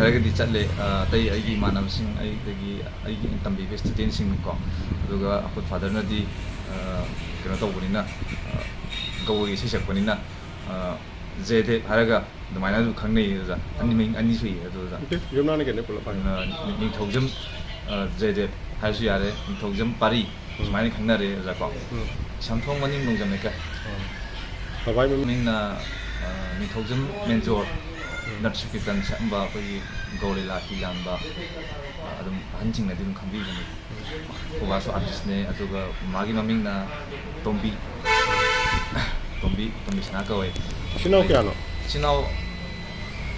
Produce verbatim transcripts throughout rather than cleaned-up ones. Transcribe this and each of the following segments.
ꯍꯥꯏꯔꯒꯗꯤ ꯆꯠꯂꯦ꯫ ꯑ, ꯑꯇꯩ ꯑꯩꯒꯤ ꯏꯃꯥꯟꯅꯕꯁꯤꯡ, ꯑꯩꯗꯒꯤ ꯑꯩꯒꯤ ꯇꯝꯕꯤꯕ ꯏꯁꯇꯨꯗꯦꯟꯁꯤꯡꯀꯣ, ꯑꯗꯨꯒ ꯑꯩꯈꯣꯏ ꯐꯥꯗꯔꯅꯗꯤ, ꯑ, ꯀꯩꯅꯣ ꯇꯧꯕꯅꯤꯅ, ꯑ, ꯒꯧꯔꯒꯤ ꯏꯁꯩ ꯁꯛꯄꯅꯤꯅ, ꯑ, ꯖꯦꯗꯦꯕ ꯍꯥꯏꯔꯒ ꯑꯗꯨꯃꯥꯏꯅꯁꯨ ꯈꯪꯅꯩ ꯑꯣꯖꯥ꯫ ꯑꯅꯤ, ꯃꯤꯡ ꯑꯅꯤ ꯁꯨꯏ ꯑꯗꯨ ꯑꯣꯖꯥ꯫ ꯅꯠꯇꯦ, ꯌꯨꯝꯅꯥꯝꯅ ꯀꯩꯅꯣ ꯄꯨꯂꯞ ꯍꯥꯏꯌꯣ꯫ ꯑ, ꯅꯤꯡꯊꯧꯖꯝ, ꯑ, ꯖꯦꯗꯦꯕ ꯍꯥꯏꯔꯁꯨ ꯌꯥꯔꯦ, ꯅꯤꯡꯊꯧꯖꯝ ꯄꯥꯔꯤ꯫ ꯎꯝ꯫ ꯁꯨꯃꯥꯏꯅ ꯈꯪꯅꯔꯦ ꯑꯣꯖꯥꯀꯣ꯫ ꯎꯝ꯫ ꯏꯁꯥꯝꯊꯣꯡ ꯃꯅꯤꯡ ꯂꯣꯡꯖꯝ ꯂꯩꯀꯥꯏ꯫ ꯎꯝ꯫ ꯕꯕꯥꯒꯤ ꯃꯃꯤꯡ? ꯃꯃꯤꯡꯅ, ꯑ, ꯅꯤꯡꯊꯧꯖꯝ ꯃꯦꯟꯖꯣꯔ꯫ ꯎꯝ꯫ ꯅꯠꯁꯨ ꯀꯤꯔꯇꯟ ꯁꯛꯑꯝꯕ ꯑꯩꯈꯣꯏꯒꯤ ꯒꯧꯔ ꯂꯤꯂꯥ ꯍꯤ ꯂꯥꯟꯕ, ꯑ, ꯑꯗꯨꯝ ꯑꯍꯟꯁꯤꯡꯅꯗꯤ ꯑꯗꯨꯝ ꯈꯪꯕꯤꯕꯅꯤ꯫ ꯎꯝ꯫ ꯑꯩꯈꯣꯏ ꯕꯥꯁꯨ ꯑꯥꯔꯇꯤꯁꯅꯦ, ꯑꯗꯨꯒ ꯃꯥꯒꯤ ꯃꯃꯤꯡꯅ ꯇꯣꯝꯕꯤ꯫ ꯇꯣꯝꯕꯤ, ꯇꯣꯝꯕꯤ ꯁꯅꯥ ꯀꯧꯋꯦ꯫ ꯏꯆꯤꯟ ꯏꯅꯥꯎ ꯀꯌꯥꯅꯣ? ꯏꯆꯤꯟ ꯏꯅꯥꯎ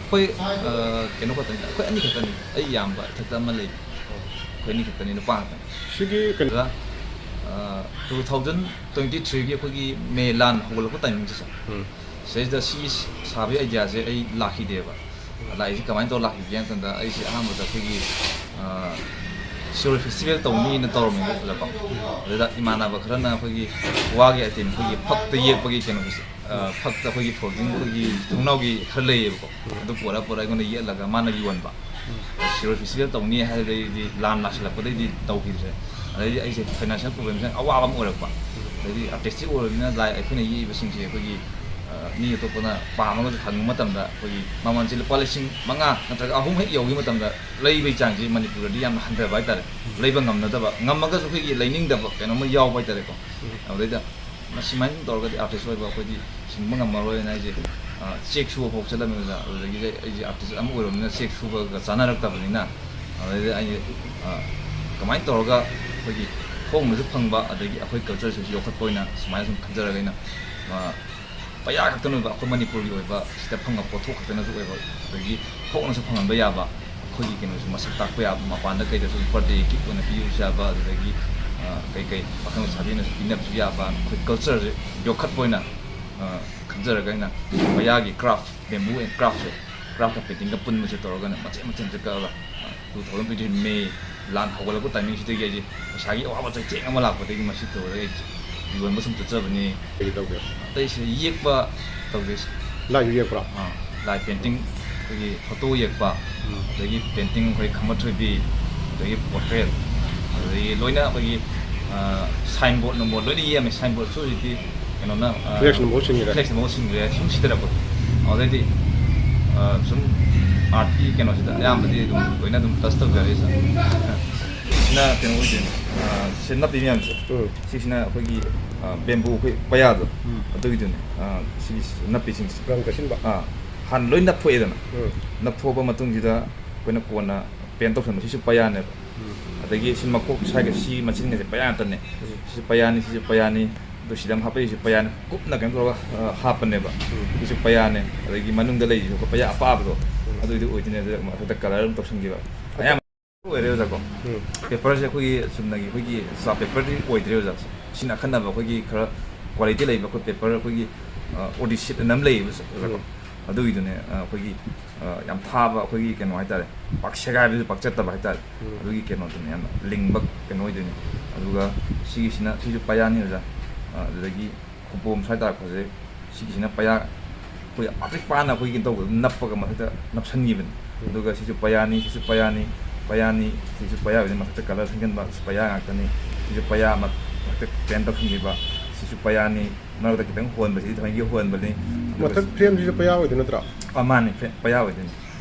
ꯑꯩꯈꯣꯏ, ꯑ, ꯀꯩꯅꯣ ꯈꯛꯇꯅꯤꯗ, ꯑꯩꯈꯣꯏ ꯑꯅꯤ ꯈꯛꯇꯅꯤ꯫ ꯑꯩ ꯏꯌꯥꯝꯕ ꯏꯊꯛꯇ ꯑꯃ ꯂꯩ꯫ ꯑꯩꯈꯣꯏ ꯑꯅꯤ ꯈꯛꯇꯅꯤ, ꯅꯨꯄꯥ ꯉꯥꯛꯇꯅꯤ꯫ ꯁꯤꯒꯤ ꯀꯩꯅꯣ ꯑꯗꯨꯗ, ꯑ, two thousand twenty three ꯒꯤ ꯑꯩꯈꯣꯏꯒꯤ ꯃꯦ ꯂꯥꯟ ꯍꯧꯒꯠꯂꯛꯄ ꯇꯥꯏꯃꯤꯡꯁꯦ, ꯁꯥꯔ꯫ ꯎꯝ꯫ ꯁꯤꯗꯩꯁꯤꯗ ꯁꯤ ꯁꯥꯕꯒꯤ ꯑꯥꯏꯗꯤꯌꯥꯁꯦ ꯑꯩ ꯂꯥꯛꯈꯤꯗꯦꯕ꯫ ꯎꯝ꯫ ꯂꯥꯛꯏꯁꯦ ꯀꯃꯥꯏꯅ ꯇꯧꯔ ꯂꯥꯛꯈꯤꯒꯦ ꯍꯥꯏ ꯃꯇꯝꯗ, ꯑꯩꯁꯦ ꯑꯍꯥꯟꯕꯗ ꯑꯩꯈꯣꯏꯒꯤ, ꯑ, ꯁꯤꯔꯣꯏ ꯐꯦꯁꯇꯤꯚꯦꯜ ꯇꯧꯅꯤꯅ ꯇꯧꯔꯝꯃꯦꯕ ꯑꯣꯖꯥꯀꯣ꯫ ꯎꯝ꯫ ꯑꯗꯨꯗ ꯏꯃꯥꯟꯅꯕ ꯈꯔꯅ ꯑꯩꯈꯣꯏꯒꯤ ꯋꯥꯒꯤ ꯑꯥꯏꯇꯦꯝ, ꯑꯩꯈꯣꯏꯒꯤ ꯐꯛꯇ ꯌꯦꯛꯄꯒꯤ ꯀꯩꯅꯣꯁꯦ, ꯑ, ꯐꯛꯇ ꯑꯩꯈꯣꯏꯒꯤ ꯐꯣꯜꯗꯤꯡ, ꯑꯩꯈꯣꯏꯒꯤ ꯊꯣꯡꯅꯥꯎꯒꯤ ꯈꯔ ꯂꯩꯌꯦꯕꯀꯣ꯫ ꯎꯝ꯫ ꯑꯗꯨ ꯄꯨꯔꯛ ꯄꯨꯔꯛ ꯑꯩꯉꯣꯟꯗ ꯌꯦꯠꯂꯒ ꯃꯥꯅ ꯌꯣꯟꯕ꯫ ꯎꯝ꯫ ꯁꯤꯔꯣꯏ ꯐꯦꯁꯇꯤꯚꯦꯜ ꯇꯧꯅꯤ ꯍꯥꯏꯕꯗꯩꯗꯤ ꯂꯥꯟ ꯂꯥꯛꯁꯤꯜꯂꯛꯄꯗꯩꯗꯤ ꯇꯧꯈꯤꯗ꯭ꯔꯦ꯫ ꯑꯗꯩꯗꯤ ꯑꯩꯁꯦ ꯐꯥꯏꯅꯥꯟꯁꯤꯌꯦꯜ ꯄ꯭ꯔꯣꯕ꯭ꯂꯦꯝꯁꯦ ꯑꯋꯥꯕ ꯑꯃ ꯑꯣꯏꯔꯛꯄ꯫ ꯎꯝ꯫ ꯑꯗꯩꯗꯤ ꯑꯥꯔꯇꯤꯁꯇꯤꯛ ꯑꯣꯏꯔꯕꯅꯤꯅ ꯂꯥꯏ ꯑꯩꯈꯣꯏꯅ ꯌꯦꯛꯏꯕꯁꯤꯡꯁꯦ ꯑꯩꯈꯣꯏꯒꯤ, ꯑ, ꯃꯤ ꯑꯇꯣꯞꯄꯅ ꯄꯥꯝꯃꯒꯁꯨ ꯍꯪꯕ ꯃꯇꯝꯗ ꯑꯩꯈꯣꯏꯒꯤ ꯃꯃꯜꯁꯦ ꯂꯨꯄꯥ ꯂꯤꯁꯤꯡ ꯃꯉꯥ ꯅꯠꯇ꯭ꯔꯒ ꯑꯍꯨꯝ ꯍꯦꯛ ꯌꯧꯈꯤꯕ ꯃꯇꯝꯗ ꯂꯩꯕꯒꯤ ꯆꯥꯡꯁꯦ ꯃꯅꯤꯄꯨꯔꯗꯗꯤ ꯌꯥꯝꯅ ꯍꯟꯊꯕ ꯍꯥꯏꯇꯥꯔꯦ꯫ ꯎꯝ꯫ ꯂꯩꯕ ꯉꯝꯅꯗꯕ, ꯉꯝꯃꯒꯁꯨ ꯑꯩꯈꯣꯏꯒꯤ ꯂꯩꯅꯤꯡꯗꯕ ꯀꯩꯅꯣꯝꯃ ꯌꯥꯎꯕ ꯍꯥꯏꯇꯥꯔꯦꯀꯣ꯫ ꯎꯝ꯫ ꯑꯗꯨꯗꯩꯗ ꯃꯁꯤ ꯁꯨꯃꯥꯏꯅ ꯇꯧꯔꯒꯗꯤ ꯑꯥꯔꯇꯤꯁ ꯑꯣꯏꯕ ꯑꯩꯈꯣꯏꯗꯤ ꯍꯤꯡꯕ ꯉꯝꯃꯔꯣꯏꯅ ꯑꯩꯁꯦ, ꯑ, ꯆꯦꯛ ꯁꯨꯕ ꯐꯥꯎ ꯆꯠꯂꯝꯃꯦ ꯑꯣꯖꯥ꯫ ꯑꯗꯨꯗꯒꯤꯗꯤ ꯑꯩꯁꯦ ꯑꯥꯔꯇꯤꯁ ꯑꯃ ꯑꯣꯏꯔꯕꯅꯤꯅ ꯆꯦꯛ ꯁꯨꯕꯒ ꯆꯥꯅꯔꯛꯇꯕꯅꯤꯅ, ꯑꯗꯨꯗꯩꯗꯤ ꯑꯩꯁꯦ, ꯑ, ꯀꯃꯥꯏꯅ ꯇꯧꯔꯒ ꯑꯩꯈꯣꯏꯒꯤ ꯍꯣꯡꯅꯁꯨ ꯐꯪꯕ, ꯑꯗꯒꯤ ꯑꯩꯈꯣꯏ ꯀꯜꯆꯔꯁꯤꯁꯨ ꯌꯣꯛꯈꯠꯄ ꯑꯣꯏꯅ ꯁꯨꯃꯥꯏꯅ ꯁꯨꯝ ꯈꯟꯖꯔꯒ ꯑꯩꯅ, ꯑ, ꯄꯩꯌꯥ ꯈꯛꯇꯅ ꯑꯣꯏꯕ, ꯑꯩꯈꯣꯏ ꯃꯅꯤꯄꯨꯔꯒꯤ ꯑꯣꯏꯕ ꯁꯤꯗ ꯐꯪꯕ ꯄꯣꯠꯊꯣꯛ ꯈꯛꯇꯅꯁꯨ ꯑꯣꯏꯕ, ꯑꯗꯒꯤ ꯍꯣꯡꯅꯁꯨ ꯐꯪꯍꯟꯕ ꯌꯥꯕ, ꯑꯩꯈꯣꯏꯒꯤ ꯀꯩꯅꯣꯁꯨ ꯃꯁꯛ ꯇꯥꯛꯄ ꯌꯥꯕ, ꯃꯄꯥꯟꯗ ꯀꯩꯗꯁꯨ ꯕꯥꯔꯗꯦ ꯒꯤꯐ ꯑꯣꯏꯅ ꯄꯤꯕꯁꯨ ꯌꯥꯕ, ꯑꯗꯨꯗꯒꯤ, ꯑ, ꯀꯩꯀꯩ ꯄꯥꯈꯪ ꯂꯩꯁꯥꯕꯤꯅꯁꯨ ꯄꯤꯅꯕꯁꯨ ꯌꯥꯕ, ꯑꯩꯈꯣꯏ ꯀꯜꯆꯔꯁꯦ ꯌꯣꯛꯈꯠꯄ ꯑꯣꯏꯅ, ꯑ, ꯈꯟꯖꯔꯒ ꯑꯩꯅ ꯄꯩꯌꯥꯒꯤ craft, bamboo and craft say, craft ꯀ painting ꯒ ꯄꯨꯟꯕꯁꯦ ꯇꯧꯔꯒꯅ ꯃꯆꯦꯠ ꯃꯆꯦꯠ ꯃꯆꯦꯠ ꯀꯛꯑꯒ, ꯑ, two thousand twenty ꯃꯦ ꯂꯥꯟ ꯍꯧꯒꯠꯂꯛꯄ ꯇꯥꯏꯃꯤꯡꯁꯤꯗꯒꯤ ꯑꯩꯁꯦ ꯄꯩꯁꯥꯒꯤ ꯑꯋꯥꯕ ꯆꯩꯊꯦꯡ ꯑꯃ ꯂꯥꯛꯄꯗꯒꯤ ꯃꯁꯤ ꯇꯧꯔꯒ ꯑꯩ ꯌꯣꯟꯕ ꯁꯨꯝ ꯆꯠꯆꯕꯅꯤ꯫ ꯀꯔꯤ ꯇꯧꯒꯦ? ꯑꯇꯩꯁꯦ ꯌꯦꯛꯄ ꯇꯧꯖꯩ꯫ ꯂꯥꯏꯁꯨ ꯌꯦꯛꯄ꯭ꯔꯣ? ꯑꯥ, ꯂꯥꯏ painting꯫ ꯑꯩꯈꯣꯏꯒꯤ ꯐꯣꯇꯣ ꯌꯦꯛꯄ, ꯑꯗꯒꯤ ꯄꯦꯟꯇꯤꯡ, ꯑꯩꯈꯣꯏ ꯈꯝꯕ ꯊꯣꯏꯕꯤ, ꯑꯗꯒꯤ ꯄꯣꯔꯇ꯭ꯔꯦꯠ, ꯑꯗꯒꯤ ꯂꯣꯏꯅ ꯑꯩꯈꯣꯏꯒꯤ ꯁꯥꯏꯟ ꯕꯣꯔꯗ ꯅꯨꯡꯕꯣꯔꯗ ꯂꯣꯏꯅ ꯌꯦꯛꯑꯝꯃꯦ꯫ ꯁꯥꯏꯟ ꯕꯣꯔꯗꯁꯨ ꯍꯧꯖꯤꯛꯇꯤ ꯀꯩꯅꯣꯅ, ꯑ, ꯐ꯭ꯂꯦꯛꯁꯅ ꯃꯍꯨꯠ ꯁꯤꯟꯈ꯭ꯔꯦ꯫ ꯐ꯭ꯂꯦꯛꯁꯅ ꯃꯍꯨꯠ ꯁꯤꯟꯈ꯭ꯔꯦ, ꯁꯨꯝ ꯁꯤꯊꯔꯛꯄꯗꯣ꯫ ꯑꯗꯩꯗꯤ, ꯑ, ꯁꯨꯝ ꯑꯥꯔꯠꯀꯤ ꯀꯩꯅꯣꯁꯤꯗ ꯑꯌꯥꯝꯕꯗꯤ ꯑꯗꯨꯝ ꯂꯣꯏꯅ ꯑꯗꯨꯝ ꯇꯁ ꯇꯧꯖꯔꯦ, ꯁꯥꯔ꯫ ꯁꯤꯅ ꯀꯩꯅꯣ ꯑꯣꯏꯗꯣꯏꯅꯦ, ꯑ, ꯁꯤ ꯅꯞꯄꯤ ꯃꯌꯥꯝꯁꯦ꯫ ꯎꯝ꯫ ꯁꯤꯁꯤꯅ ꯑꯩꯈꯣꯏꯒꯤ, ꯑ, ꯕꯦꯝꯕꯨ ꯑꯩꯈꯣꯏ ꯄꯌꯥꯗꯣ, ꯎꯝ꯫ ꯑꯗꯨꯒꯤꯗꯨꯅꯦ꯫ ꯑ, ꯁꯤꯒꯤ ꯅꯞꯄꯤꯁꯤꯡꯁꯦ꯫ ꯔꯪ ꯇꯩꯁꯤꯟꯕ꯫ ꯑ, ꯍꯥꯟꯅ ꯂꯣꯏ ꯅꯞꯊꯣꯛꯑꯦꯗꯅ꯫ ꯎꯝ꯫ ꯅꯞꯊꯣꯛꯑꯕ ꯃꯇꯨꯡꯁꯤꯗ ꯑꯩꯈꯣꯏꯅ ꯀꯣꯟꯅ ꯄꯦꯟ ꯇꯧꯁꯟꯕ, ꯁꯤꯁꯨ ꯄꯌꯥꯅꯦꯕ꯫ ꯎꯝ꯫ ꯑꯗꯒꯤ ꯁꯤ ꯃꯀꯣꯛ ꯁ꯭ꯋꯥꯏꯒ ꯁꯤ ꯃꯆꯤꯟꯒꯁꯦ ꯄꯌꯥ ꯉꯥꯛꯇꯅꯦ꯫ ꯎꯝ꯫ ꯁꯤꯁꯨ ꯄꯌꯥꯅꯤ, ꯁꯤꯁꯨ ꯄꯌꯥꯅꯤ, ꯑꯗꯨ ꯁꯤꯗ ꯑꯃ ꯍꯥꯞꯄꯛꯏꯁꯦ ꯄꯌꯥꯅꯤ, ꯀꯨꯞꯅ ꯀꯩꯅꯣ ꯇꯧꯔꯒ, ꯑ, ꯍꯥꯞꯄꯅꯦꯕ꯫ ꯎꯝ꯫ ꯁꯤꯁꯨ ꯄꯌꯥꯅꯤ, ꯑꯗꯒꯤ ꯃꯅꯨꯡꯗ ꯂꯩꯔꯤꯁꯦ ꯄꯌꯥ ꯑꯄꯥꯕꯗꯣ, ꯎꯝ꯫ ꯑꯗꯨꯏꯗꯨ ꯑꯣꯏꯗꯣꯏꯅꯦ꯫ ꯑꯗꯨꯗ ꯃꯊꯛꯇ ꯀꯂꯔ ꯑꯗꯨꯝ ꯇꯧꯁꯟꯈꯤꯕ꯫ ꯑꯌꯥꯝꯕ ꯑꯣꯏꯔꯦ ꯑꯣꯖꯥꯀꯣ꯫ ꯎꯝ꯫ ꯄꯦꯄꯔꯁꯦ ꯑꯩꯈꯣꯏꯒꯤ ꯆꯨꯝꯅꯒꯤ ꯑꯩꯈꯣꯏꯒꯤ ꯆꯥꯔꯠ ꯄꯦꯄꯔꯗꯤ ꯑꯣꯏꯗ꯭ꯔꯦ ꯑꯣꯖꯥ꯫ ꯁꯤꯅ ꯑꯈꯟꯅꯕ ꯑꯩꯈꯣꯏꯒꯤ ꯈꯔ ꯀ꯭ꯋꯥꯂꯤꯇꯤ ꯂꯩꯕ ꯑꯩꯈꯣꯏ ꯄꯦꯄꯔ, ꯑꯩꯈꯣꯏꯒꯤ, ꯑ, ꯑꯣꯗꯤꯁꯤꯠ ꯑꯅ ꯑꯃ ꯂꯩꯌꯦꯕ ꯑꯣꯖꯥꯀꯣ꯫ ꯎꯝ꯫ ꯑꯗꯨꯒꯤꯗꯨꯅꯦ, ꯑ, ꯑꯩꯈꯣꯏꯒꯤ, ꯑ, ꯌꯥꯝ ꯊꯥꯕ ꯑꯩꯈꯣꯏꯒꯤ ꯀꯩꯅꯣ ꯍꯥꯏꯇꯥꯔꯦ, ꯄꯥꯛ ꯁꯦꯒꯥꯏꯕꯁꯨ ꯄꯥꯛ ꯆꯠꯇꯕ ꯍꯥꯏꯇꯥꯔꯦ꯫ ꯎꯝ꯫ ꯑꯗꯨꯒꯤ ꯀꯩꯅꯣꯗꯨꯅꯦ, ꯌꯥꯝꯅ ꯂꯤꯡꯕ ꯀꯩꯅꯣ ꯑꯣꯏꯗꯣꯏꯅꯦ꯫ ꯑꯗꯨꯒ ꯁꯤꯒꯤꯁꯤꯅ, ꯁꯤꯁꯨ ꯄꯌꯥꯅꯤ ꯑꯣꯖꯥ꯫ ꯑ, ꯑꯗꯨꯗꯒꯤ ꯈꯨꯕꯣꯝ ꯁ꯭ꯋꯥꯏ ꯇꯥꯔꯛꯄꯁꯦ, ꯁꯤꯒꯤꯁꯤꯅ ꯄꯌꯥ, ꯑꯩꯈꯣꯏ ꯑꯄꯤꯛ ꯄꯥꯅ ꯑꯩꯈꯣꯏꯒꯤ ꯇꯧꯕꯗ ꯅꯞꯄꯒ ꯃꯊꯛꯇ ꯅꯞꯁꯟꯈꯤꯕꯅꯤ꯫ ꯎꯝ꯫ ꯑꯗꯨꯒ ꯁꯤꯁꯨ ꯄꯌꯥꯅꯤ, ꯁꯤꯁꯨ ꯄꯌꯥꯅꯤ, ꯄꯌꯥꯅꯤ, ꯁꯤꯁꯨ ꯄꯌꯥ ꯑꯣꯏꯗꯣꯏꯅꯤ꯫ ꯃꯊꯛꯇ ꯀꯂꯔ ꯁꯪꯖꯟꯕ, ꯁꯤ ꯄꯌꯥ ꯉꯥꯛꯇꯅꯤ꯫ ꯁꯤꯁꯨ ꯄꯌꯥ, ꯃ-, ꯃꯊꯛꯇ ꯄꯦꯟ ꯇꯧꯁꯤꯟꯈꯤꯕ, ꯁꯤꯁꯨ ꯄꯌꯥꯅꯤ꯫ ꯃꯔꯛꯇ ꯈꯤꯇꯪ ꯍꯣꯟꯕꯁꯤꯗꯤ ꯊꯑꯣꯏꯒꯤ ꯍꯣꯟꯕꯅꯤ꯫ ꯑꯗꯨꯒ ꯃꯊꯛ ꯐ꯭ꯔꯦꯝꯁꯤꯁꯨ ꯄꯌꯥ ꯑꯣꯏꯗꯣꯏ ꯅꯠꯇ꯭ꯔꯣ? ꯑ, ꯃꯥꯅꯤ, ꯐ꯭ꯔꯦ-, ꯄꯌꯥ ꯑꯣꯏꯗꯣꯏꯅꯤ꯫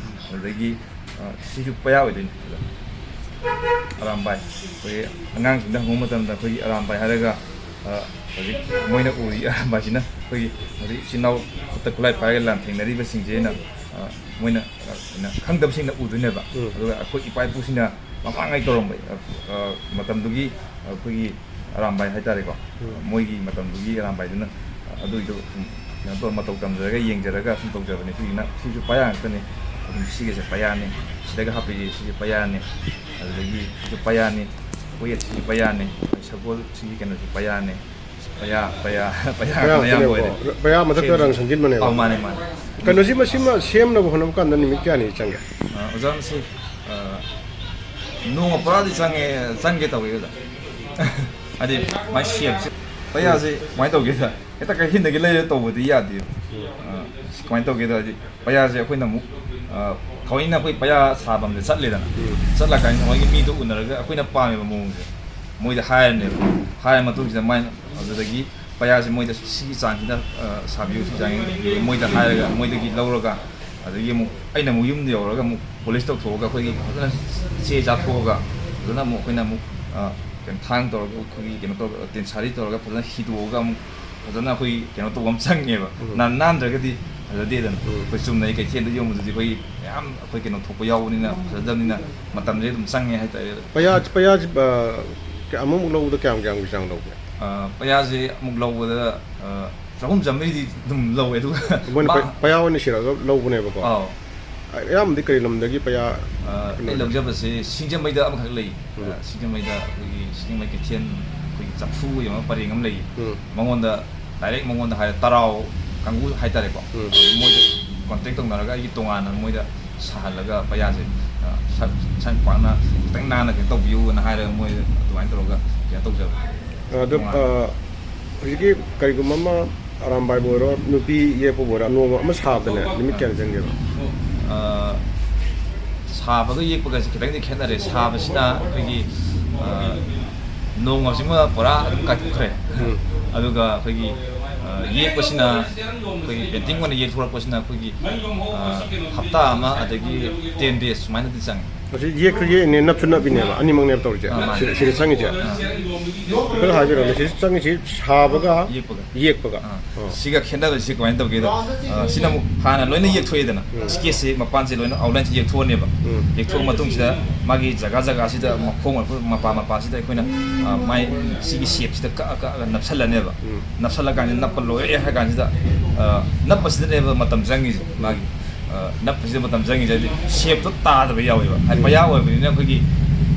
ꯑꯗꯨꯗꯒꯤ, ꯑ, ꯁꯤꯁꯨ ꯄꯌꯥ ꯑꯣꯏꯗꯣꯏꯅꯤ꯫ ꯑꯔꯥꯝꯕꯥꯏ꯫ ꯑꯩꯈꯣꯏꯒꯤ ꯑꯉꯥꯡꯁꯤꯡꯗ ꯍꯪꯕ ꯃꯇꯝꯗ ꯑꯩꯈꯣꯏꯒꯤ ꯑꯔꯥꯝꯕꯥꯏ ꯍꯥꯏꯔꯒ, ꯑ, ꯍꯧꯖꯤꯛ ꯃꯣꯏꯅ ꯎꯔꯤ ꯑꯔꯥꯝꯕꯥꯏꯁꯤꯅ ꯑꯩꯈꯣꯏꯒꯤ ꯍꯧꯖꯤꯛ ꯏꯆꯤꯟ ꯏꯅꯥꯎ ꯈꯨꯠꯇ ꯈꯨꯠꯂꯥꯏ ꯄꯥꯏꯔꯒ ꯂꯥꯟꯊꯦꯡꯅꯔꯤꯕꯁꯤꯡꯁꯤꯅ, ꯑ, ꯃꯣꯏꯅ, ꯑ, ꯈꯪꯗꯕꯁꯤꯡꯅ ꯎꯗꯣꯏꯅꯦꯕ꯫ ꯎꯝ꯫ ꯑꯗꯨꯒ ꯑꯩꯈꯣꯏ ꯏꯄꯥ ꯏꯄꯨꯁꯤꯡꯅ ꯃꯃꯥꯡꯉꯩ ꯇꯧꯔꯝꯕ, ꯑ, ꯑ, ꯃꯇꯝꯗꯨꯒꯤ ꯑꯩꯈꯣꯏꯒꯤ ꯑꯔꯥꯝꯕꯥꯏ ꯍꯥꯏꯇꯥꯔꯦꯀꯣ꯫ ꯎꯝ꯫ ꯃꯣꯏꯒꯤ ꯃꯇꯝꯗꯨꯒꯤ ꯑꯔꯥꯝꯕꯥꯏꯗꯨꯅ, ꯑ, ꯑꯗꯨꯏꯗꯣ ꯁꯨꯝ ꯀꯩꯅꯣ ꯇꯧꯔ, ꯃꯇꯧ ꯇꯝꯖꯔꯒ, ꯌꯦꯡꯖꯔꯒ ꯁꯨꯝ ꯇꯧꯖꯕꯅꯤ꯫ ꯁꯤꯒꯤꯅ, ꯁꯤꯁꯨ ꯄꯌꯥ ꯉꯥꯛꯇꯅꯤ꯫ ꯑꯗꯨꯝ ꯁꯤꯒꯁꯦ ꯄꯌꯥꯅꯤ꯫ ꯁꯤꯗꯒ ꯍꯥꯞꯄꯤꯁꯦ ꯁꯤꯁꯨ ꯄꯌꯥꯅꯤ꯫ ꯑꯗꯨꯗꯒꯤ ꯁꯤꯁꯨ ꯄꯌꯥꯅꯤ꯫ ꯀꯣꯌꯦꯠꯁꯤꯁꯨ ꯄꯌꯥꯅꯤ꯫ ꯁꯒꯣꯜꯁꯤꯒꯤ ꯀꯩꯅꯣꯁꯨ ꯄꯌꯥꯅꯤ꯫ ꯄꯌꯥ, ꯄꯌꯥ, ꯄꯌꯥ ꯄꯌꯥ ꯉꯥꯛꯇꯅ ꯑꯌꯥꯝꯕ ꯉꯥꯛꯇꯅꯦꯕꯀꯣ꯫ ꯑꯣꯏꯔꯦ꯫ ꯄꯌꯥ ꯃꯊꯛꯇ ꯁꯦꯝ-, ꯔꯪ ꯁꯪꯖꯤꯟꯕꯅꯦꯕ꯫ ꯑꯧ, ꯃꯥꯅꯦ, ꯃꯥꯅꯦ꯫ ꯀꯩꯅꯣꯁꯤ, ꯃꯁꯤꯃ ꯁꯦꯝꯅꯕ ꯍꯣꯠꯅꯕ ꯀꯥꯟꯗ ꯅꯨꯃꯤꯠ ꯀꯌꯥꯅꯤ ꯆꯪꯒꯦ? ꯑ, ꯑꯣꯖꯥ, ꯃꯁꯤ, ꯑ, ꯅꯣꯡꯃ ꯄꯨꯔꯥꯗꯤ ꯆꯪꯉꯦ, ꯆꯪꯒꯦ ꯇꯧꯋꯦ ꯑꯣꯖꯥ꯫ ꯍꯥꯏꯗꯤ ꯃꯥꯏ ꯁꯦꯞꯁꯦ, ꯄꯌꯥꯁꯦ ꯀꯃꯥꯏꯅ ꯇꯧꯒꯦꯗ, ꯍꯦꯛꯇ ꯀꯩꯊꯦꯜꯗꯒꯤ ꯂꯩꯔ ꯇꯧꯕꯗꯤ ꯌꯥꯗꯦꯕ꯫ ꯑ, ꯀꯃꯥꯏꯅ ꯇꯧꯒꯦꯗ, ꯍꯥꯏꯗꯤ ꯄꯌꯥꯁꯦ ꯑꯩꯈꯣꯏꯅ ꯑꯃꯨꯛ ꯑ, ꯊꯑꯣꯏꯅ ꯑꯩꯈꯣꯏ ꯄꯩꯌꯥ ꯁꯥꯐꯝꯁꯦ ꯆꯠꯂꯦꯗꯅ꯫ ꯎꯝ꯫ ꯆꯠꯂꯀꯥꯟꯗ ꯊꯑꯣꯏꯒꯤ ꯃꯤꯗꯣ ꯎꯅꯔꯒ ꯑꯩꯈꯣꯏꯅ ꯄꯥꯝꯃꯤꯕ ꯃꯑꯣꯡꯁꯦ ꯃꯣꯏꯗ ꯍꯥꯏꯔꯅꯦꯕ꯫ ꯍꯥꯏꯔ ꯃꯇꯨꯡꯁꯤꯗ ꯃꯥꯏꯅ ꯑꯗꯨꯗꯒꯤ ꯄꯩꯌꯥꯁꯦ ꯃꯣꯏꯗ ꯁꯤꯒꯤ ꯆꯥꯡꯁꯤꯗ, ꯑ, ꯁꯥꯕꯤꯌꯨ, ꯁꯤꯒꯤ ꯆꯥꯡꯁꯤꯗ ꯄꯤꯕꯤꯌꯨ, ꯃꯣꯏꯗ ꯍꯥꯏꯔꯒ, ꯃꯣꯏꯗꯒꯤ ꯂꯧꯔꯒ, ꯑꯗꯒꯤ ꯑꯃꯨꯛ ꯑꯩꯅ ꯑꯃꯨꯛ ꯌꯨꯝꯗ ꯌꯧꯔꯒ ꯑꯃꯨꯛ polish ꯇꯧꯊꯣꯛꯑꯒ ꯑꯩꯈꯣꯏꯒꯤ ꯐꯖꯅ ꯆꯦ ꯆꯥꯊꯣꯛꯑꯒ ꯐꯖꯅ ꯑꯃꯨꯛ ꯑꯩꯈꯣꯏꯅ ꯑꯃꯨꯛ, ꯑ, ꯀꯩꯅꯣ ꯊꯥꯡ ꯇꯧꯔꯒ ꯑꯩꯈꯣꯏꯒꯤ ꯀꯩꯅꯣ ꯇꯧꯔꯒ ꯇꯦꯟꯁꯥꯔꯤ ꯇꯧꯔꯒ ꯐꯖꯅ ꯍꯤꯗꯣꯛꯑꯒ ꯑꯃꯨꯛ ꯐꯖꯅ ꯑꯩꯈꯣꯏ ꯀꯩꯅꯣ ꯇꯧꯕ ꯑꯃ ꯆꯪꯉꯦꯕ꯫ ꯎꯝ꯫ ꯅꯥꯟ-, ꯅꯥꯟꯗ꯭ꯔꯒꯗꯤ ꯐꯖꯗꯦꯗꯅ꯫ ꯎꯝ꯫ ꯑꯩꯈꯣꯏ ꯆꯨꯝꯅꯩ ꯀꯩꯊꯦꯜꯗ ꯌꯣꯟꯕꯗꯨꯗꯤ ꯑꯩꯈꯣꯏ ꯃꯌꯥꯝ ꯑꯩꯈꯣꯏ ꯀꯩꯅꯣ ꯊꯣꯛꯄ ꯌꯥꯎꯕꯅꯤꯅ ꯐꯖꯗꯕꯅꯤꯅ ꯃꯇꯝꯁꯦ ꯑꯗꯨꯝ ꯆꯪꯉꯦ ꯍꯥꯏꯇꯥꯔꯦ꯫ ꯄꯩꯌꯥ, ꯄꯩꯌꯥꯁꯤ, ꯑ, ꯀꯌꯥ-, ꯑꯃꯨꯛꯃꯨꯛ ꯂꯧꯕꯗ ꯀꯌꯥꯝ, ꯀꯌꯥꯝꯒꯤ ꯆꯥꯡ ꯂꯧꯒꯦ? ꯑ, ꯄꯩꯌꯥꯁꯦ ꯑꯃꯨꯛ ꯂꯧꯕꯗ, ꯑ, ꯆꯍꯨꯝ ꯆꯥꯝꯃꯔꯤꯗꯤ ꯑꯗꯨꯝ ꯂꯧꯋꯦ, ꯑꯗꯨꯒ ꯃꯣꯏꯅ ꯃꯥ-, ꯄꯩ-, ꯄꯩꯌꯥ ꯑꯣꯏꯅ ꯁꯤꯔꯒ ꯂꯧꯕꯅꯦꯕꯀꯣ꯫ ꯑꯥꯎ꯫ ꯑꯌꯥꯝꯕꯗꯤ ꯀꯔꯤ ꯂꯝꯗꯒꯤ ꯄꯩꯌꯥ ꯑ, ꯑꯩ ꯀꯩꯅꯣ? ꯂꯧꯖꯕꯁꯦ ꯁꯤꯡꯖꯃꯩꯗ ꯑꯃꯈꯛ ꯂꯩ꯫ ꯎꯝ꯫ ꯑ, ꯁꯤꯡꯖꯃꯩꯗ ꯑꯩꯈꯣꯏꯒꯤ ꯁꯤꯡꯖꯃꯩ ꯀꯩꯊꯦꯜ ꯑꯩꯈꯣꯏꯒꯤ ꯆꯐꯨ ꯌꯣꯟꯕ ꯄꯔꯦꯡ ꯑꯃ ꯂꯩꯌꯦ꯫ ꯎꯝ꯫ ꯃꯉꯣꯟꯗ, direct ꯃꯉꯣꯟꯗ ꯍꯥꯏꯔꯦ, ꯇꯔꯥꯎ ꯀꯥꯡꯕꯨ ꯍꯥꯏꯇꯥꯔꯦꯀꯣ꯫ ꯎꯝ꯫ ꯃꯣꯏꯗ contact ꯇꯧꯅꯔꯒ ꯑꯩꯒꯤ ꯇꯣꯉꯥꯟꯅ ꯃꯣꯏꯗ ꯁꯥꯍꯜꯂꯒ ꯄꯩꯌꯥꯁꯦ, ꯑ, ꯁꯛ, ꯁꯛ ꯄꯥꯛꯅ ꯈꯤꯇꯪ ꯅꯥꯟꯅ ꯀꯩꯅꯣ ꯇꯧꯕꯤꯌꯨꯅ ꯍꯥꯏꯔꯒ ꯃꯣꯏꯗ ꯑꯗꯨꯃꯥꯏꯅ ꯇꯧꯔꯒ ꯀꯩꯅꯣ ꯇꯧꯖꯕ꯫ ꯑꯗꯣ, ꯇꯣꯉꯥꯟꯅ꯫ ꯑ, ꯍꯧꯖꯤꯛꯀꯤ ꯀꯔꯤꯒꯨꯝꯕ ꯑꯃ ꯑꯔꯥꯝꯕꯥꯏꯕꯨ ꯑꯣꯏꯔꯣ, ꯅꯨꯄꯤ ꯌꯦꯛꯄꯕꯨ ꯑꯣꯏꯔꯣ, ꯅꯣꯡꯃ ꯑꯃ ꯁꯥꯕꯗꯅꯦ ꯅꯨꯃꯤꯠ ꯀꯌꯥꯅꯤ ꯆꯪꯒꯦꯕ? ꯑ, ꯁꯥꯕꯒ ꯌꯦꯛꯄꯒꯁꯦ ꯈꯤꯇꯪꯗꯤ ꯈꯦꯠꯅꯔꯦ꯫ ꯁꯥꯕꯁꯤꯅ ꯑꯩꯈꯣꯏꯒꯤ, ꯑ, ꯅꯣꯡꯃꯁꯤꯃ ꯄꯨꯔꯥ ꯑꯗꯨꯝ ꯀꯥꯏꯊꯣꯛꯈ꯭ꯔꯦ꯫ ꯎꯝ꯫ ꯑꯗꯨꯒ ꯑꯩꯈꯣꯏꯒꯤ, ꯑ, ꯌꯦꯛꯄꯁꯤꯅ ꯑꯩꯈꯣꯏꯒꯤ painting ꯑꯣꯏꯅ ꯌꯦꯛꯊꯣꯔꯛꯄꯁꯤꯅ ꯑꯩꯈꯣꯏꯒꯤ, ꯑ, ꯍꯞꯇꯥ ꯑꯃ ꯑꯗꯒꯤ ten days ꯁꯨꯃꯥꯏꯅꯗꯤ ꯆꯪꯉꯦ꯫ ꯃꯁꯤ ꯌꯦꯛꯁꯨ ꯌꯦꯛꯏꯅꯦ, ꯅꯞꯁꯨ ꯅꯞꯄꯤꯅꯦꯕ, ꯑꯅꯤꯃꯛꯅꯦꯕ ꯇꯧꯔꯤꯁꯦ꯫ ꯑꯥ, ꯃꯥꯅꯦ꯫ ꯁꯤ-, ꯁꯤꯗ ꯆꯪꯉꯤꯁꯦ꯫ ꯑꯥ꯫ ꯈꯔ ꯍꯥꯏꯕꯤꯔꯛꯑꯣꯅꯦ, ꯁꯤꯗ ꯆꯪꯉꯤꯁꯤ ꯁꯥꯕꯒ ꯌꯦꯛꯄꯒ꯫ ꯌꯦꯛꯄꯒ꯫ ꯑꯥ꯫ ꯑꯥ꯫ ꯁꯤꯒ ꯈꯦꯠꯅꯕꯁꯤ ꯀꯃꯥꯏꯅ ꯇꯧꯒꯦꯗ, ꯑꯥ, ꯁꯤꯅ ꯑꯃꯨꯛ ꯍꯥꯟꯅ ꯂꯣꯏꯅ ꯌꯦꯛꯊꯣꯛꯑꯦꯗꯅ, ꯎꯝ꯫ Sketchꯁꯦ ꯃꯄꯥꯟꯁꯦ ꯂꯣꯏꯅ outlineꯁꯦ ꯌꯦꯛꯊꯣꯛꯑꯅꯦꯕ꯫ ꯎꯝ꯫ ꯌꯦꯛꯊꯣꯛꯑ ꯃꯇꯨꯡꯁꯤꯗ ꯃꯥꯒꯤ ꯖꯒꯥ ꯖꯒꯥꯁꯤꯗ ꯃꯈꯣꯡ ꯑꯣꯏꯔꯛꯄ ꯃꯄꯥ ꯃꯄꯥꯁꯤꯗ ꯑꯩꯈꯣꯏꯅ, ꯑꯥ, ꯃꯥꯏ ꯁꯤꯒꯤ shapeꯁꯤꯗ ꯀꯛꯑ ꯀꯛꯑꯒ ꯅꯞꯁꯜꯂꯅꯦꯕ꯫ ꯎꯝ꯫ ꯅꯞꯁꯜꯂꯀꯥꯟꯁꯤꯗ ꯅꯞꯄ ꯂꯣꯏꯔꯦ ꯍꯥꯏ ꯀꯥꯟꯁꯤꯗ, ꯑꯥ, ꯅꯞꯄꯁꯤꯗꯅꯦꯕ ꯃꯇꯝ ꯆꯪꯉꯤꯁꯦ ꯃꯥꯒꯤ꯫ ꯑ, ꯅꯞꯄꯁꯤꯗ ꯃꯇꯝ ꯆꯪꯉꯤꯁꯦ ꯍꯥꯏꯗꯤ shapeꯇꯣ ꯇꯥꯗꯕ ꯌꯥꯎꯋꯦꯕ꯫ ꯍꯥꯏꯗꯤ ꯎꯝ꯫ ꯄꯩꯌꯥ ꯑꯣꯏꯕꯅꯤꯅ ꯑꯩꯈꯣꯏꯒꯤ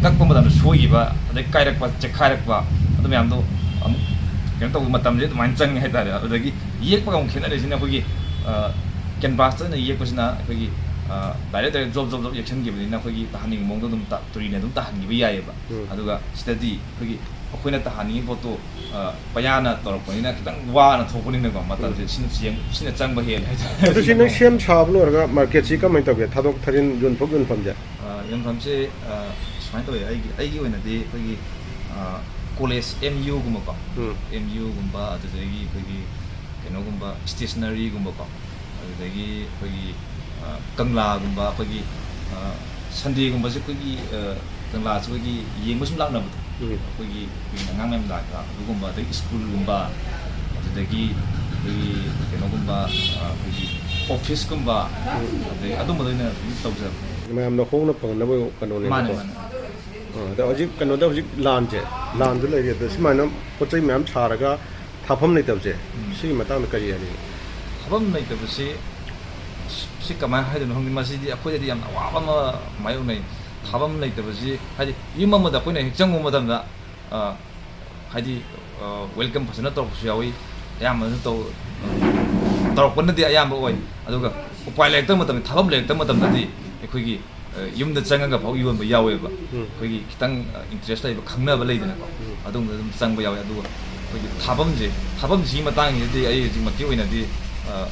ꯀꯛꯄ ꯃꯇꯝꯗ ꯁꯣꯏꯈꯤꯕ, ꯑꯗꯩ ꯀꯥꯏꯔꯛꯄ, ꯆꯦꯛꯈꯥꯏꯔꯛꯄ, ꯑꯗꯨ ꯃꯌꯥꯝꯗꯣ ꯑꯃꯨꯛ ꯀꯩꯅꯣ ꯇꯧꯕ ꯃꯇꯝꯁꯦ ꯑꯗꯨꯃꯥꯏꯅ ꯆꯪꯉꯦ ꯍꯥꯏꯇꯥꯔꯦ꯫ ꯑꯗꯨꯗꯒꯤ ꯌꯦꯛꯄꯒ ꯑꯃꯨꯛ ꯈꯦꯠꯅꯔꯤꯁꯤꯅ ꯑꯩꯈꯣꯏꯒꯤ, ꯑ, canvasꯇ ꯑꯣꯏꯅ ꯌꯦꯛꯄꯁꯤꯅ ꯑꯩꯈꯣꯏꯒꯤ, uh, direct direct job job job ꯌꯦꯛꯁꯟꯈꯤꯕꯅꯤꯅ ꯑꯩꯈꯣꯏꯒꯤ ꯇꯥꯍꯟꯅꯤꯡꯕ ꯃꯑꯣꯡꯗ ꯑꯗꯨꯝ ꯇ-, ꯇꯨꯔꯤꯅ ꯑꯗꯨꯝ ꯇꯥꯍꯟꯈꯤꯕ ꯌꯥꯏꯑꯕ꯫ ꯎꯝ꯫ ꯑꯗꯨꯒ ꯁꯤꯗꯗꯤ ꯑꯩꯈꯣꯏꯒꯤ ꯑꯩꯈꯣꯏꯅ ꯇꯥꯍꯟꯅꯤꯡꯉꯤ ꯄꯣꯠꯇꯣ, ꯑ, ꯄꯩꯌꯥꯅ ꯇꯧꯔꯛꯄꯅꯤꯅ ꯈꯤꯇꯪ ꯋꯥꯅ ꯊꯣꯛꯄꯅꯤꯅꯀꯣ, ꯃꯇꯝꯁꯦ ꯎꯝ꯫ ꯁꯤꯅ ꯆꯦꯡ-, ꯁꯤꯅ ꯆꯪꯕ ꯍꯦꯜꯂꯦ ꯍꯥꯏꯇꯥꯔꯦ꯫ ꯑꯗꯨ ꯁꯤ ꯅꯪ ꯁꯦꯝ ꯁꯥꯕ ꯂꯣꯏꯔꯒ ꯃꯥꯔꯀꯦꯠꯁꯤ ꯀꯃꯥꯏꯅ ꯇꯧꯒꯦ? ꯊꯥꯗꯣꯛ ꯊꯥꯖꯤꯟ, ꯌꯣꯟꯊꯣꯛ ꯌꯣꯟꯐꯝꯁꯦ? ꯑ, ꯌꯣꯟꯐꯝꯁꯦ, ꯑ, ꯁꯨꯃꯥꯏꯅ ꯇꯧꯋꯦ꯫ ꯑꯩꯒꯤ, ꯑꯩꯒꯤ ꯑꯣꯏꯅꯗꯤ ꯑꯩꯈꯣꯏꯒꯤ, ꯑ, ꯀꯣꯂꯦꯖ, ꯑꯦꯝ ꯌꯨꯒꯨꯝꯕꯀꯣ, ꯎꯝ꯫ ꯑꯦꯝ ꯌꯨꯒꯨꯝꯕ, ꯑꯗꯨꯗꯒꯤ ꯑꯩꯈꯣꯏꯒꯤ ꯀꯩꯅꯣꯒꯨꯝꯕ, ꯁ꯭ꯇꯦꯁꯅꯔꯤꯒꯨꯝꯕꯀꯣ, ꯑꯗꯨꯗꯒꯤ ꯑꯩꯈꯣꯏꯒꯤ, ꯑ, ꯀꯪꯂꯥꯒꯨꯝꯕ, ꯑꯩꯈꯣꯏꯒꯤ, ꯑ, ꯁꯟꯗꯦꯒꯨꯝꯕꯁꯦ ꯑꯩꯈꯣꯏꯒꯤ, ꯑ, ꯀꯪꯂꯥꯁꯦ ꯑꯩꯈꯣꯏꯒꯤ ꯌꯦꯡꯕ ꯁꯨꯝ ꯂꯥꯛꯅꯕꯗꯣ, ꯎꯝ꯫ ꯑꯩꯈꯣꯏꯒꯤ, ꯑꯩꯈꯣꯏꯒꯤ ꯑꯉꯥꯡ ꯃꯌꯥꯝ ꯂꯥꯛꯄ ꯑꯗꯨꯒꯨꯝꯕ, ꯑꯗꯩ ꯁ꯭ꯀꯨꯜꯒꯨꯝꯕ, ꯑꯗꯨꯗꯒꯤ ꯑꯩꯈꯣꯏꯒꯤ ꯀꯩꯅꯣꯒꯨꯝꯕ, ꯑ, ꯑꯩꯈꯣꯏꯒꯤ ꯑꯣꯐꯤꯁꯀꯨꯝꯕ, ꯎꯝ꯫ ꯑꯗꯩ ꯑꯗꯨꯝꯕꯗ ꯑꯣꯏꯅ ꯑꯗꯨꯝ ꯇꯧꯖꯕꯅꯦ꯫ ꯃꯌꯥꯝꯅ ꯍꯣꯡꯅ ꯐꯪꯅꯕ ꯀꯩꯅꯣꯅꯦꯕꯀꯣ꯫ ꯃꯥꯅꯦ, ꯃꯥꯅꯦ꯫ ꯑ, ꯑꯗꯣ ꯍꯧꯖꯤꯛ ꯀꯩꯅꯣꯗ, ꯍꯧꯖꯤꯛ ꯂꯥꯟꯁꯦ, ꯂꯥꯟꯁꯨ ꯂꯩꯔꯤ, ꯑꯗꯣ ꯁꯨꯃꯥꯏꯅ ꯄꯣꯠ ꯆꯩ ꯃꯌꯥꯝ ꯁꯥꯔꯒ ꯊꯥꯐꯝ ꯂꯩꯇꯕꯁꯦ, ꯎꯝ꯫ ꯁꯤꯒꯤ ꯃꯇꯥꯡꯗ ꯀꯔꯤ ꯍꯥꯏꯅꯤꯡꯉꯤ? ꯊꯥꯐꯝ ꯂꯩꯇꯕꯁꯤ, ꯁꯤ ꯀꯃꯥꯏꯅ ꯍꯥꯏꯗꯣꯏꯅꯣ ꯈꯪꯗꯦ, ꯃꯁꯤꯗꯤ ꯑꯩꯈꯣꯏꯗꯗꯤ ꯌꯥꯝꯅ ꯑꯋꯥꯕ ꯑꯃ ꯃꯥꯌꯣꯛꯅꯩ꯫ ꯊꯥꯐꯝ ꯂꯩꯇꯕꯁꯤ, ꯍꯥꯏꯗꯤ, ꯌꯨꯝ ꯑꯃꯗ ꯑꯩꯈꯣꯏꯅ ꯍꯦꯛ ꯆꯪꯉꯨꯕ ꯃꯇꯝꯗ, ꯑ, ꯍꯥꯏꯗꯤ, ꯑ, ꯋꯦꯜꯀꯝ ꯐꯖꯅ ꯇꯧꯔꯛꯄꯁꯨ ꯌꯥꯎꯏ, ꯑꯌꯥꯝꯕꯅ ꯇꯧ-, ꯇꯧꯔꯛꯄꯅꯗꯤ ꯑꯌꯥꯝꯕ ꯑꯣꯏ꯫ ꯑꯗꯨꯒ ꯎꯄꯥꯏ ꯂꯩꯔꯛꯇꯕ ꯃꯇꯝꯗ, ꯊꯥꯐꯝ ꯂꯩꯔꯛꯇꯕ ꯃꯇꯝꯗꯗꯤ ꯑꯩꯈꯣꯏꯒꯤ, ꯑ, ꯌꯨꯝꯗ ꯆꯪꯉꯒ ꯐꯥꯎ ꯌꯣꯟꯕ ꯌꯥꯎꯋꯦꯕ꯫ ꯎꯝ꯫ ꯑꯩꯈꯣꯏꯒꯤ ꯈꯤꯇꯪ, ꯑ, ꯏꯟꯇꯔꯦꯁ ꯂꯩꯕ, ꯈꯪꯅꯕ ꯂꯩꯗꯅꯀꯣ, ꯎꯝ꯫ ꯑꯗꯨꯒꯨꯝꯕꯗ ꯑꯗꯨꯝ ꯆꯪꯕ ꯌꯥꯎꯋꯦ꯫ ꯑꯗꯨꯒ ꯑꯩꯈꯣꯏꯒꯤ ꯊꯥꯐꯝꯁꯦ, ꯊꯥꯐꯝꯁꯤꯒꯤ ꯃꯇꯥꯡꯁꯤꯗꯤ ꯑꯩ ꯍꯧꯖꯤꯛꯃꯛꯀꯤ ꯑꯣꯏꯅꯗꯤ, ꯑ,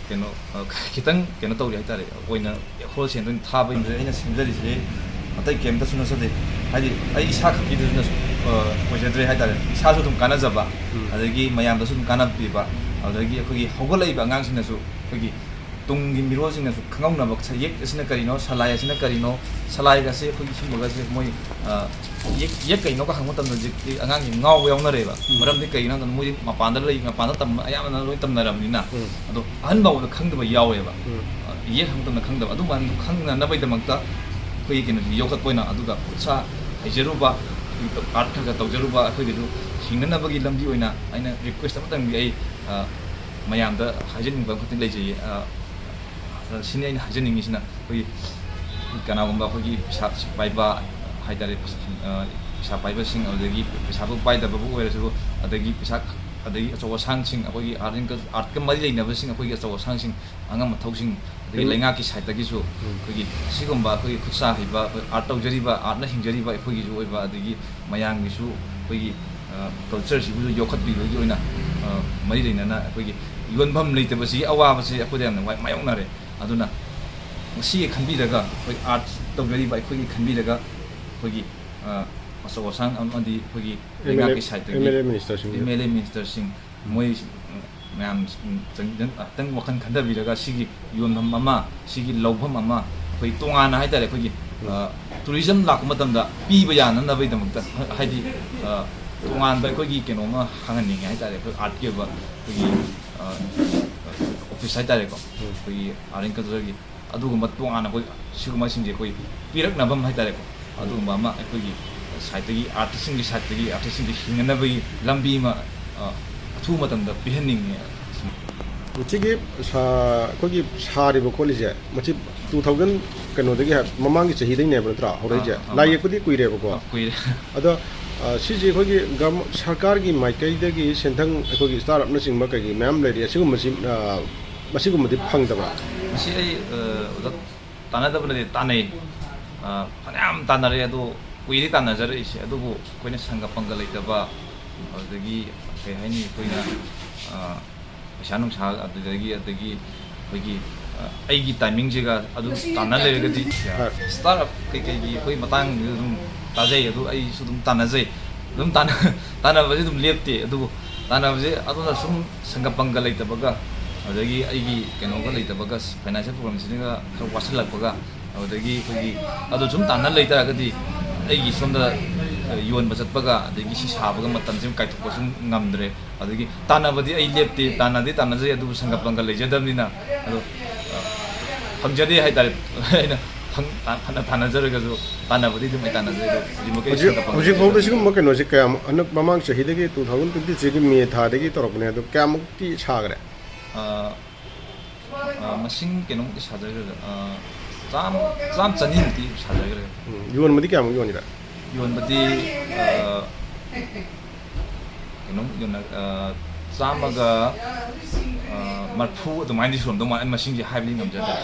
ꯀꯩꯅꯣ, ꯑ, ꯈꯤꯇꯪ ꯀꯩꯅꯣ ꯇꯧꯔꯤ ꯍꯥꯏꯇꯥꯔꯦ, ꯑꯣꯏꯅ ꯍꯣꯜꯁꯦꯜꯗ ꯑꯣꯏꯅ ꯊꯥꯕꯒꯤ ꯑꯩꯅ ꯁꯦꯝꯖꯔꯤꯁꯦ ꯑꯇꯩ ꯀꯩꯝꯇꯁꯨ ꯅꯠꯆꯗꯦ꯫ ꯍꯥꯏꯗꯤ ꯑꯩ ꯏꯁꯥ ꯈꯛꯀꯤꯗꯁꯨ ꯅꯠꯁꯨ, ꯑ, ꯑꯣꯏꯖꯗ꯭ꯔꯦ ꯍꯥꯏꯇꯥꯔꯦ꯫ ꯏꯁꯥꯁꯨ ꯑꯗꯨꯝ ꯀꯥꯟꯅꯖꯕ, ꯎꯝ꯫ ꯑꯗꯒꯤ ꯃꯌꯥꯝꯗꯁꯨ ꯑꯗꯨꯝ ꯀꯥꯟꯅꯕ ꯄꯤꯕ, ꯑꯗꯒꯤ ꯑꯩꯈꯣꯏꯒꯤ ꯍꯧꯒꯠꯂꯛꯏꯕ ꯑꯉꯥꯡꯁꯤꯡꯅꯁꯨ, ꯑꯩꯈꯣꯏꯒꯤ ꯇꯨꯡꯒꯤ ꯃꯤꯔꯣꯜꯁꯤꯡꯅꯁꯨ ꯈꯪꯍꯧꯅꯕ, ꯁ-, ꯌꯦꯛ ꯑꯁꯤꯅ ꯀꯔꯤꯅꯣ, ꯁꯂꯥꯏ ꯑꯁꯤꯅ ꯀꯔꯤꯅꯣ, ꯁꯂꯥꯏꯒꯁꯦ ꯑꯩꯈꯣꯏꯒꯤ ꯁꯨꯝꯕꯒꯁꯦ ꯃꯣꯏ, ꯑ, ꯌꯦꯛ, ꯌꯦꯛ ꯀꯩꯅꯣꯒ ꯍꯪꯕ ꯃꯇꯝꯗ ꯍꯧꯖꯤꯛꯇꯤ ꯑꯉꯥꯡꯁꯤꯡ ꯉꯥꯎꯕ ꯌꯥꯎꯅꯔꯦꯕ꯫ ꯎꯝ꯫ ꯃꯔꯝꯗꯤ ꯀꯩꯒꯤꯅꯣ ꯍꯥꯏꯕꯗ ꯃꯣꯏꯗꯤ ꯃꯄꯥꯟꯗ ꯂꯩ, ꯃꯄꯥꯟꯗ ꯇꯝꯕ ꯑꯌꯥꯝꯕꯅ ꯂꯣꯏ ꯇꯝꯅꯔꯕꯅꯤꯅ꯫ ꯎꯝ꯫ ꯑꯗꯣ ꯑꯍꯟ ꯐꯥꯎꯕꯗ ꯈꯪꯗꯕ ꯌꯥꯎꯋꯦꯕ꯫ ꯎꯝ꯫ ꯑ, ꯌꯦꯛ ꯍꯪꯕ ꯃꯇꯝꯗ ꯈꯪꯗꯕ꯫ ꯑꯗꯨꯝꯕ ꯈꯪꯅꯅꯕꯒꯤꯗꯃꯛꯇ ꯑꯩꯈꯣꯏꯒꯤ ꯀꯩꯅꯣꯁꯤ ꯌꯣꯛꯈꯠꯄ ꯑꯣꯏꯅ, ꯑꯗꯨꯒ ꯈꯨꯠ ꯁꯥ ꯍꯩꯖꯔꯨꯕ, ꯑꯥꯔꯠ ꯈꯔ ꯈꯔ ꯇꯧꯖꯔꯨꯕ ꯑꯩꯈꯣꯏꯒꯤꯁꯨ ꯍꯤꯡꯅꯅꯕꯒꯤ ꯂꯝꯕꯤ ꯑꯣꯏꯅ ꯑꯩꯅ ꯔꯤꯀ꯭ꯋꯦꯁ ꯑꯃꯇꯪꯗꯤ ꯑꯩ, ꯑ, ꯃꯌꯥꯝꯗ ꯍꯥꯏꯖꯅꯤꯡꯕ ꯑꯃꯈꯛꯇꯪ ꯂꯩꯖꯩꯌꯦ꯫ ꯑ, ꯑ, ꯁꯤꯅꯤ ꯑꯩꯅ ꯍꯥꯏꯖꯅꯤꯡꯉꯤꯁꯤꯅ, ꯑꯩꯈꯣꯏꯒꯤ ꯀꯅꯥꯒꯨꯝꯕ ꯑꯩꯈꯣꯏꯒꯤ ꯄꯩꯁꯥ ꯄꯥꯏꯕ ꯍꯥꯏꯇꯥꯔꯦ, ꯄꯩꯁꯥ, ꯑ, ꯄꯩꯁꯥ ꯄꯥꯏꯕꯁꯤꯡ, ꯑꯗꯨꯗꯒꯤ ꯄꯩꯁꯥꯕꯨ ꯄꯥꯏꯗꯕꯕꯨ ꯑꯣꯏꯔꯁꯨ, ꯑꯗꯒꯤ ꯄꯩꯁꯥ, ꯑꯗꯒꯤ ꯑꯆꯧ ꯑꯁꯥꯡꯁꯤꯡ, ꯑꯩꯈꯣꯏꯒꯤ ꯑꯥꯔꯠ ꯑꯦꯟ ꯀꯜ-, ꯑꯥꯔꯠꯀ ꯃꯔꯤ ꯂꯩꯅꯕꯁꯤꯡ, ꯑꯩꯈꯣꯏꯒꯤ ꯑꯆꯧ ꯑꯁꯥꯡꯁꯤꯡ, ꯑꯉꯝ ꯑꯊꯧꯁꯤꯡ, ꯑꯗꯒꯤ ꯎꯝ꯫ ꯂꯩꯉꯥꯛꯀꯤ ꯁꯥꯏꯠꯇꯒꯤꯁꯨ ꯎꯝ꯫ ꯑꯩꯈꯣꯏꯒꯤ ꯁꯤꯒꯨꯝꯕ ꯑꯩꯈꯣꯏꯒꯤ ꯈꯨꯠ ꯁꯥ ꯍꯩꯕ, ꯑꯩꯈꯣꯏ ꯑꯥꯔꯠ ꯇꯧꯖꯔꯤꯕ, ꯑꯥꯔꯠꯅ ꯍꯤꯡꯖꯔꯤꯕ ꯑꯩꯈꯣꯏꯒꯤꯁꯨ ꯑꯣꯏꯕ, ꯑꯗꯒꯤ ꯃꯌꯥꯝꯒꯤꯁꯨ ꯑꯩꯈꯣꯏꯒꯤ ꯀꯜꯆꯔꯁꯤꯕꯨꯁꯨ ꯌꯣꯛꯈꯠꯄꯤꯕꯒꯤ ꯑꯣꯏꯅ, ꯑ, ꯃꯔꯤ ꯂꯩꯅꯅ ꯑꯩꯈꯣꯏꯒꯤ ꯌꯣꯟꯐꯝ ꯂꯩꯇꯕꯁꯤꯒꯤ ꯑꯋꯥꯕꯁꯤ ꯑꯩꯈꯣꯏꯗ ꯌꯥꯝꯅ ꯋꯥꯏ-, ꯃꯥꯌꯣꯛꯅꯔꯦ꯫ ꯑꯗꯨꯅ ꯃꯁꯤꯒꯤ ꯈꯟꯕꯤꯔꯒ ꯑꯩꯈꯣꯏ ꯑꯥꯔꯠ ꯇꯧꯖꯔꯤꯕ ꯑꯩꯈꯣꯏꯒꯤ ꯈꯟꯕꯤꯔꯒ ꯑꯩꯈꯣꯏꯒꯤ, ꯑ, ꯑꯆꯧ ꯑꯁꯥꯡ ꯑꯃꯗꯤ ꯑꯩꯈꯣꯏꯒꯤ ꯑꯦꯝ ꯑꯦꯜ ꯑꯦ, ꯂꯩꯉꯥꯛꯀꯤ ꯁꯥꯏꯠꯇꯒꯤ ꯑꯦꯝ ꯑꯦꯜ ꯑꯦ ꯃꯤꯅꯤꯁꯇꯔꯁꯤꯡ꯫ ꯑꯦꯝ ꯑꯦꯜ ꯑꯦ ꯃꯤꯅꯤꯁꯇꯔꯁꯤꯡ, ꯃꯣꯏ ꯃꯌꯥꯝ ꯆꯪꯖꯟ-, ꯈꯤꯇꯪ ꯋꯥꯈꯜ ꯈꯟꯊꯕꯤꯔꯒ ꯁꯤꯒꯤ ꯌꯣꯟꯐꯝ ꯑꯃ, ꯁꯤꯒꯤ ꯂꯧꯐꯝ ꯑꯃ ꯑꯩꯈꯣꯏ ꯇꯣꯉꯥꯟꯅ ꯍꯥꯏꯇꯥꯔꯦ, ꯑꯩꯈꯣꯏꯒꯤ, ꯎꯝ꯫ ꯑ, ꯇꯨꯔꯤꯖꯝ ꯂꯥꯛꯄ ꯃꯇꯝꯗ ꯄꯤꯕ ꯌꯥꯅꯅꯕꯒꯤꯗꯃꯛꯇ, ꯍꯥꯏꯗꯤ, ꯑ, ꯇꯣꯉꯥꯟꯕ ꯑꯩꯈꯣꯏꯒꯤ ꯀꯩꯅꯣꯝꯃ ꯍꯥꯡꯍꯟꯅꯤꯡꯉꯦ ꯍꯥꯏꯇꯥꯔꯦ, ꯑꯩꯈꯣꯏ ꯑꯥꯔꯠꯀꯤ ꯑꯣꯏꯕ ꯑꯩꯈꯣꯏꯒꯤ, ꯑ, ꯑꯣꯐꯤꯁ ꯍꯥꯏꯇꯥꯔꯦꯀꯣ, ꯎꯝ꯫ ꯑꯩꯈꯣꯏꯒꯤ ꯑꯥꯔꯠ ꯑꯦꯟ ꯀꯜꯆꯔꯒꯤ꯫ ꯑꯗꯨꯒꯨꯝꯕ ꯇꯣꯉꯥꯟꯅ ꯑꯩꯈꯣꯏ ꯁꯤꯒꯨꯝꯕꯁꯤꯡꯁꯦ ꯑꯩꯈꯣꯏ ꯄꯤꯔꯛꯅꯕ ꯍꯥꯏꯇꯥꯔꯦꯀꯣ, ꯑꯗꯨꯒꯨꯝꯕ ꯑꯃ ꯑꯩꯈꯣꯏꯒꯤ ꯁꯥꯏꯠꯇꯒꯤ, ꯑꯥꯔꯇꯤꯁꯁꯤꯡꯒꯤ ꯁꯥꯏꯠꯇꯒꯤ, ꯑꯥꯔꯇꯤꯁꯁꯤꯡꯒꯤ ꯍꯤꯡꯅꯅꯕꯒꯤ ꯂꯝꯕꯤ ꯑꯃ, ꯑ, ꯑꯊꯨꯕ ꯃꯇꯝꯗ ꯄꯤꯍꯟꯅꯤꯡꯉꯦ꯫ ꯁꯤꯒꯤ ꯁꯥ-, ꯑꯩꯈꯣꯏꯒꯤ ꯁꯥꯔꯤꯕ ꯈꯣꯠꯂꯤꯁꯦ, ꯃꯁꯤ ꯇꯨ ꯊꯥꯎꯖꯟ ꯀꯩꯅꯣꯗꯒꯤ ꯍꯥꯏ-, ꯃꯃꯥꯡꯒꯤ ꯆꯍꯤꯗꯒꯤꯅꯦꯕ ꯅꯠꯇ꯭ꯔꯥ ꯍꯧꯔꯛꯏꯁꯦ? ꯑꯥ, ꯑꯥ, ꯂꯥꯏ ꯌꯦꯛꯄꯗꯤ ꯀꯨꯏꯔꯦꯕꯀꯣ꯫ ꯑꯥ, ꯀꯨꯏꯔꯦ꯫ ꯑꯗꯣ, ꯑ, ꯁꯤꯁꯦ ꯑꯩꯈꯣꯏꯒꯤ ꯒꯝ-, ꯁꯔꯀꯥꯔꯒꯤ ꯃꯥꯏꯀꯩꯗꯒꯤ ꯁꯦꯟꯊꯪ, ꯑꯩꯈꯣꯏꯒꯤ ꯁ꯭ꯇꯥꯔꯠ ꯑꯞꯅꯆꯤꯡꯕ ꯀꯩꯀꯩ ꯃꯌꯥꯝ ꯂꯩꯔꯤ, ꯑꯁꯤꯒꯨꯝꯕꯁꯤ, ꯑ, ꯃꯁꯤꯒꯨꯝꯕꯗꯤ ꯐꯪꯗꯕ꯭ꯔꯥ? ꯃꯁꯤ ꯑꯩ, ꯑ, ꯑꯣꯖꯥ, ꯇꯥꯟꯅꯗꯕ ꯅꯠꯇꯦ, ꯇꯥꯟꯅꯩ꯫ ꯑ, ꯐꯅꯌꯥꯝ ꯇꯥꯟꯅꯔꯦ, ꯑꯗꯣ ꯀꯨꯏꯔꯦ ꯇꯥꯟꯅꯖꯔꯛꯏꯁꯦ, ꯑꯗꯨꯕꯨ ꯑꯩꯈꯣꯏꯅ ꯁꯪꯒ ꯄꯪꯒ ꯂꯩꯇꯕ, ꯑꯗꯨꯗꯒꯤ ꯀꯩ ꯍꯥꯏꯅꯤ, ꯑꯩꯈꯣꯏꯅ, ꯑ, ꯄꯩꯁꯥ ꯅꯨꯡꯁꯥ, ꯑꯗꯨꯗꯒꯤ, ꯑꯗꯒꯤ ꯑꯩꯈꯣꯏꯒꯤ, ꯑ, ꯑꯩꯒꯤ ꯇꯥꯏꯃꯤꯡꯁꯤꯒ ꯑꯗꯨꯝ ꯇꯥꯟꯅ ꯂꯩꯔꯒꯗꯤ, ꯍꯣꯏ꯫ ꯁ꯭ꯇꯥꯔꯠ ꯑꯞ ꯀꯩꯀꯩꯒꯤ ꯑꯩꯈꯣꯏ ꯃꯇꯥꯡꯁꯤꯗ ꯑꯗꯨꯝ ꯇꯥꯖꯩ, ꯑꯗꯨ ꯑꯩꯁꯨ ꯑꯗꯨꯝ ꯇꯥꯟꯅꯖꯩ, ꯑꯗꯨꯝ ꯇꯥꯟꯅ-, ꯇꯥꯟꯅꯕꯁꯦ ꯑꯗꯨꯝ ꯂꯦꯞꯇꯦ꯫ ꯑꯗꯨꯕꯨ ꯇꯥꯟꯅꯕꯁꯦ ꯑꯗꯨꯅ ꯁꯨꯝ ꯁꯪꯒ ꯄꯪꯒ ꯂꯩꯇꯕꯒ, ꯑꯗꯒꯤ ꯑꯩꯒꯤ ꯀꯩꯅꯣꯒ ꯂꯩꯇꯕꯒ, ꯐꯥꯏꯅꯥꯟꯁꯤꯌꯦꯜ ꯄ꯭ꯔꯣꯕ꯭ꯂꯦꯝꯁꯤꯅꯒ ꯈꯔ ꯋꯥꯁꯜꯂꯛꯄꯒ, ꯑꯗꯨꯗꯒꯤ ꯑꯩꯈꯣꯏꯒꯤ ꯑꯗꯨ ꯁꯨꯝ ꯇꯥꯟꯅ ꯂꯩꯇꯥꯔꯒꯗꯤ ꯑꯩꯒꯤ ꯁꯣꯝꯗ, ꯑ, ꯌꯣꯟꯕ ꯆꯠꯄꯒ ꯑꯗꯒꯤ ꯁꯤ ꯁꯥꯕꯒ ꯃꯇꯝꯁꯦ ꯀꯥꯏꯊꯣꯛꯄ ꯁꯨꯝ ꯉꯝꯗ꯭ꯔꯦ꯫ ꯑꯗꯒꯤ ꯇꯥꯟꯅꯕꯗꯤ ꯑꯩ ꯂꯦꯞꯇꯦ, ꯇꯥꯟꯅꯗꯤ ꯇꯥꯟꯅꯖꯩ, ꯑꯗꯨꯕꯨ ꯁꯪꯒ ꯄꯪꯒ ꯂꯩꯖꯗꯕꯅꯤꯅ ꯑꯗꯣ, ꯑ, ꯐꯪꯖꯗꯦ ꯍꯥꯏꯇꯥꯔꯦ꯫ ꯑꯩꯅ ꯐꯪ-, ꯇꯥ-, ꯐꯅ ꯇꯥꯟꯅꯖꯔꯒꯁꯨ ꯇꯥꯟꯅꯕꯗꯤ ꯑꯗꯨꯝ ꯑꯩ ꯇꯥꯟꯅꯖꯩ, ꯑꯗꯣ ꯍꯧꯖꯤꯛꯃꯛꯀꯤ ꯑꯩ ꯍꯧꯖꯤꯛ, ꯁꯪꯒ ꯄꯪꯒ ꯍꯧꯖꯤꯛ ꯐꯥꯎꯗ ꯂꯩꯖꯗꯕꯅꯤꯅ꯫ ꯁꯤꯒꯨꯝꯕ ꯀꯩꯅꯣꯁꯦ ꯀꯌꯥꯝ, ꯍꯟꯗꯛ ꯃꯃꯥꯡ ꯆꯍꯤꯗꯒꯤ, ꯇꯨ ꯊꯥꯎꯖꯟ ꯇ꯭ꯋꯦꯟꯇꯤ ꯊ꯭ꯔꯤꯒꯤ ꯃꯦ ꯊꯥꯗꯒꯤ ꯇꯧꯔꯛꯄꯅꯦ, ꯑꯗꯣ ꯀꯌꯥꯃꯨꯛꯇꯤ ꯁꯥꯈ꯭ꯔꯦ? ꯑ, ꯑ, ꯃꯁꯤꯡ ꯀꯩꯅꯣꯃꯨꯛꯇꯤ ꯁꯥꯖꯈ꯭ꯔꯦꯗ, ꯑ, ꯆꯥꯝ-, ꯆꯥꯝ ꯆꯅꯤꯃꯨꯛꯇꯤ ꯁꯥꯖꯈ꯭ꯔꯦ꯫ ꯎꯝ, ꯌꯣꯟꯕꯗꯤ ꯀꯌꯥꯃꯨꯛ ꯌꯣꯟꯈ꯭ꯔꯦ? ꯌꯣꯟꯕꯗꯤ, ꯑ, ꯀꯩꯅꯣꯃꯨꯛ ꯌꯣꯟꯅ-, ꯑ, ꯆꯥꯝꯃꯒ, ꯑ, ꯃꯔꯐꯨ ꯑꯗꯨꯃꯥꯏꯅꯗꯤ ꯁꯨꯔꯝꯗꯧ ꯃꯥꯜꯂꯦ, ꯑꯩ ꯃꯁꯤꯡꯁꯦ ꯍꯥꯏꯕꯗꯤ ꯉꯝꯖꯗ꯭ꯔꯦ꯫